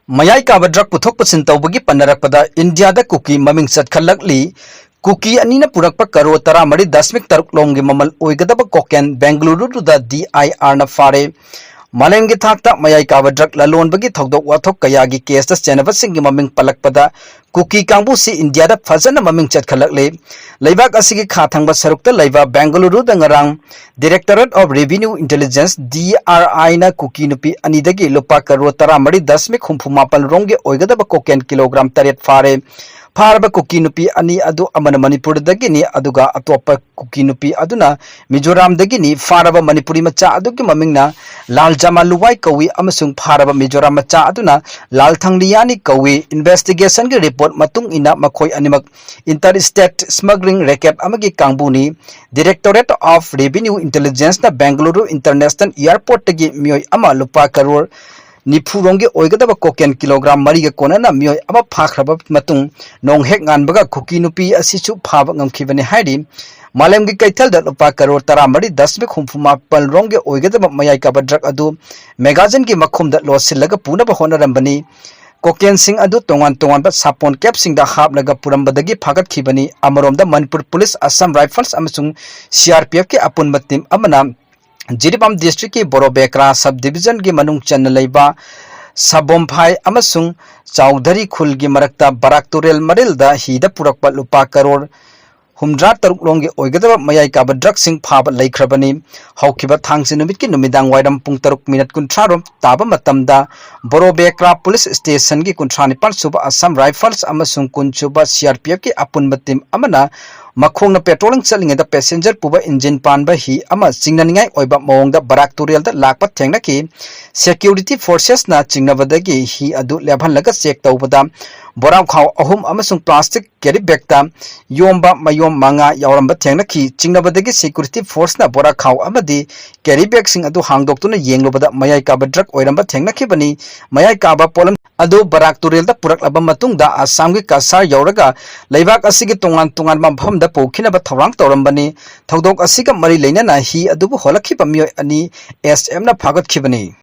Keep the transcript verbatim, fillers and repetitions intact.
ꯃꯌꯥꯏ ꯀꯥꯕ drug ꯄꯨꯊꯣꯛ ꯄꯨꯁꯤꯟ ꯇꯧꯕꯒꯤ ꯄꯟꯅꯔꯛꯄꯗ ꯏꯟꯗꯤꯌꯥꯗ ꯀꯨꯀꯤ ꯃꯃꯤꯡ ꯆꯠꯈꯠꯂꯛꯂꯤ꯫ ꯀꯨꯀꯤ ꯑꯅꯤꯅ ꯄꯨꯔꯛꯄ ꯀꯔꯣꯔ ꯇꯔꯥꯃꯔꯤ ꯗꯁꯃꯤꯛ ꯇꯔꯨꯛ ꯂꯣꯝꯒꯤ ꯃꯃꯜ ꯑꯣꯏꯒꯗꯕ cocaine ꯕꯦꯡꯒꯂꯨꯔꯨꯗ D I R ꯅ ꯐꯥꯔꯦ꯫ ꯃꯥꯂꯦꯝꯒꯤ ꯊꯥꯛꯇ ꯃꯌꯥꯏ ꯀꯥꯕ drug ꯂꯂꯣꯟꯕꯒꯤ ꯊꯧꯗꯣꯛ ꯋꯥꯊꯣꯛ ꯀꯌꯥꯒꯤ caseꯇ ꯆꯦꯟꯅꯕꯁꯤꯡꯒꯤ ꯃꯃꯤꯡ ꯄꯜꯂꯛꯄꯗ ꯀꯨꯀꯤ ꯀꯥꯡꯕꯨꯁꯤ ꯏꯟꯗꯤꯌꯥꯗ ꯐꯖꯅ ꯃꯃꯤꯡ ꯆꯠꯈꯠꯂꯛꯂꯤ꯫ ꯂꯩꯕꯥꯛ ꯑꯁꯤꯒꯤ ꯈꯥ ꯊꯪꯕ ꯁꯔꯨꯛꯇ ꯂꯩꯕ ꯕꯦꯡꯒꯂꯨꯔꯨꯗ ꯉꯔꯥꯡ Directorate of Revenue Intelligence, D R I ꯅ ꯀꯨꯀꯤ ꯅꯨꯄꯤ ꯑꯅꯤꯗꯒꯤ ꯂꯨꯄꯥ ꯀꯔꯣꯔ ꯇꯔꯥꯃꯔꯤ ꯗꯁꯃꯤꯛ ꯍꯨꯝꯐꯨ ꯃꯥꯄꯜ ꯔꯣꯝꯒꯤ ꯑꯣꯏꯒꯗꯕ cocaine ꯀꯤꯂꯣꯒ꯭ꯔꯥꯝ ꯇꯔꯦꯠ ꯐꯥꯔꯦ꯫ ꯐꯥꯔꯕ ꯀꯨꯀꯤ ꯅꯨꯄꯤ ꯑꯅꯤ ꯑꯗꯨ ꯑꯃꯅ ꯃꯅꯤꯄꯨꯔꯗꯒꯤꯅꯤ, ꯑꯗꯨꯒ ꯑꯇꯣꯞꯄ ꯀꯨꯀꯤ ꯅꯨꯄꯤ ꯑꯗꯨꯅ ꯃꯤꯖꯣꯔꯥꯝꯗꯒꯤꯅꯤ꯫ ꯐꯥꯔꯕ ꯃꯅꯤꯄꯨꯔꯤ ꯃꯆꯥ ꯑꯗꯨꯒꯤ ꯃꯃꯤꯡꯅ ꯂꯥꯜ ꯖꯃꯥꯂꯨꯋꯥꯏ ꯀꯧꯏ ꯑꯃꯁꯨꯡ ꯐꯥꯔꯕ ꯃꯤꯖꯣꯔꯥꯝ ꯃꯆꯥ ꯑꯗꯨꯅ ꯂꯥꯜ ꯊꯪꯂꯤꯌꯥꯅꯤ ꯀꯧꯏ꯫ Investigationꯒꯤ report ꯃꯇꯨꯡ ꯏꯟꯅ ꯃꯈꯣꯏ ꯑꯅꯤꯃꯛ inter-state smuggling racket ꯑꯃꯒꯤ ꯀꯥꯡꯕꯨꯅꯤ꯫ Directorate of Revenue Intelligenceꯅ Bengaluru International Airportꯇꯒꯤ ꯃꯤꯑꯣꯏ ꯑꯃ ꯂꯨꯄꯥ ꯀꯔꯣꯔ ꯅꯤꯐꯨ ꯔꯣꯝꯒꯤ ꯑꯣꯏꯒꯗꯕ cocaine ꯀꯤꯂꯣꯒ꯭ꯔꯥꯝ ꯃꯔꯤꯒ ꯀꯣꯟꯅꯅ ꯃꯤꯑꯣꯏ ꯑꯃ ꯐꯥꯈ꯭ꯔꯕ ꯃꯇꯨꯡ ꯅꯣꯡ ꯍꯦꯛ ꯉꯥꯟꯕꯒ ꯀꯨꯀꯤ ꯅꯨꯄꯤ ꯑꯁꯤꯁꯨ ꯐꯥꯕ ꯉꯝꯈꯤꯕꯅꯤ ꯍꯥꯏꯔꯤ꯫ ꯃꯥꯂꯦꯝꯒꯤ ꯀꯩꯊꯦꯜꯗ ꯂꯨꯄꯥ ꯀꯔꯣꯔ ꯇꯔꯥꯃꯔꯤ ꯗꯁꯃꯤꯛ ꯍꯨꯝꯐꯨ ꯃꯥꯄꯜ ꯔꯣꯝꯒꯤ ꯑꯣꯏꯒꯗꯕ ꯃꯌꯥꯏ ꯀꯥꯕ drug ꯑꯗꯨ magazineꯒꯤ ꯃꯈꯨꯝꯗ ꯂꯣꯠꯁꯤꯜꯂꯒ ꯄꯨꯅꯕ ꯍꯣꯠꯅꯔꯝꯕꯅꯤ꯫ Cocaineꯁꯤꯡ ꯑꯗꯨ ꯇꯣꯉꯥꯟ ꯇꯣꯉꯥꯟꯕ ꯁꯥꯄꯣꯟ capꯁꯤꯡꯗ ꯍꯥꯞꯂꯒ ꯄꯨꯔꯝꯕꯗꯒꯤ ꯐꯥꯒꯠꯈꯤꯕꯅꯤ꯫ ꯑꯃꯔꯣꯝꯗ ꯃꯅꯤꯄꯨꯔ ꯄꯨꯂꯤꯁ, ꯑꯁꯥꯝ ꯔꯥꯏꯐꯜꯁ ꯑꯃꯁꯨꯡ C R P Fꯀꯤ ꯑꯄꯨꯟꯕ team ꯑꯃꯅ ꯖꯤꯔꯤꯕꯥꯝ districtꯀꯤ ꯕꯣꯔꯣꯕꯦꯀ꯭ꯔꯥ sub divisionꯒꯤ ꯃꯅꯨꯡ ꯆꯟꯅ ꯂꯩꯕ ꯁꯕꯣꯝꯐꯥꯏ ꯑꯃꯁꯨꯡ ꯆꯥꯎꯙꯔꯤ ꯈꯨꯜꯒꯤ ꯃꯔꯛꯇ ꯕꯔꯥꯛ ꯇꯨꯔꯦꯜ ꯃꯔꯤꯜꯗ ꯍꯤꯗ ꯄꯨꯔꯛꯄ ꯂꯨꯄꯥ ꯀꯔꯣꯔ ꯍꯨꯝꯗ꯭ꯔꯥ ꯇꯔꯨꯛ ꯂꯣꯝꯒꯤ ꯑꯣꯏꯒꯗꯕ ꯃꯌꯥꯏ ꯀꯥꯕ drugꯁꯤꯡ ꯐꯥꯕ ꯂꯩꯈ꯭ꯔꯕꯅꯤ꯫ ꯍꯧꯈꯤꯕ ꯊꯥꯡꯖ ꯅꯨꯃꯤꯠꯀꯤ ꯅꯨꯃꯤꯗꯥꯡ ꯋꯥꯏꯔꯝ ꯄꯨꯡ ꯇꯔꯨꯛ minute ꯀꯨꯟꯊ꯭ꯔꯥ ꯔꯣꯝ ꯇꯥꯕ ꯃꯇꯝꯗ ꯕꯣꯔꯣꯕꯦꯀ꯭ꯔꯥ police stationꯒꯤ ꯀꯨꯟꯊ꯭ꯔꯥ ꯅꯤꯄꯥꯟ ꯁꯨꯕ Assam Rifles ꯑꯃꯁꯨꯡ ꯀꯨꯟ ꯁꯨꯕ C R P Fꯀꯤ ꯑꯄꯨꯟꯕ team ꯑꯃꯅ ꯃꯈꯣꯡꯅ patrolling ꯆꯠꯂꯤꯉꯩꯗ passenger ꯄꯨꯕ engine ꯄꯥꯟꯕ ꯍꯤ ꯑꯃ ꯆꯤꯡꯅꯅꯤꯡꯉꯥꯏ ꯑꯣꯏꯕ ꯃꯑꯣꯡꯗ ꯕꯔꯥꯛ ꯇꯨꯔꯦꯜꯗ ꯂꯥꯛꯄ ꯊꯦꯡꯅꯈꯤ꯫ Security forcesꯅ ꯆꯤꯡꯅꯕꯗꯒꯤ ꯍꯤ ꯑꯗꯨ ꯂꯦꯞꯍꯜꯂꯒ check ꯇꯧꯕꯗ ꯕꯣꯔꯥꯈꯥꯎ ꯑꯍꯨꯝ ꯑꯃꯁꯨꯡ plastic carry bagꯇ ꯌꯣꯝꯕ ꯃꯌꯣꯝ ꯃꯉꯥ ꯌꯥꯎꯔꯝꯕ ꯊꯦꯡꯅꯈꯤ꯫ ꯆꯤꯡꯅꯕꯗꯒꯤ security forceꯅ ꯕꯣꯔꯥꯈꯥꯎ ꯑꯃꯗꯤ carry bagꯁꯤꯡ ꯑꯗꯨ ꯍꯥꯡꯗꯣꯛꯇꯨꯅ ꯌꯦꯡꯂꯨꯕꯗ ꯃꯌꯥꯏ ꯀꯥꯕ drug ꯑꯣꯏꯔꯝꯕ ꯊꯦꯡꯅꯈꯤꯕꯅꯤ꯫ ꯃꯌꯥꯏ ꯀꯥꯕ ꯄꯣꯠꯂꯝ ꯑꯗꯨ ꯕꯔꯥꯛ ꯇꯨꯔꯦꯜꯗ ꯄꯨꯔꯛꯂꯕ ꯃꯇꯨꯡꯗ ꯑꯁꯥꯝꯒꯤ ꯀꯁꯥꯔ ꯌꯧꯔꯒ ꯂꯩꯕꯥꯛ ꯑꯁꯤꯒꯤ ꯇꯣꯉꯥꯟ ꯇꯣꯉꯥꯟꯕ ꯃꯐꯝꯗ ꯄꯨꯈꯤꯅꯕ ꯊꯧꯔꯥꯡ ꯇꯧꯔꯝꯕꯅꯤ꯫ ꯊꯧꯗꯣꯛ ꯑꯁꯤꯒ ꯃꯔꯤ ꯂꯩꯅꯅ ꯍꯤ ꯑꯗꯨꯕꯨ ꯍꯣꯜꯂꯛꯈꯤꯕ ꯃꯤꯑꯣꯏ ꯑꯅꯤ S Fꯅ ꯐꯥꯒꯠꯈꯤꯕꯅꯤ꯫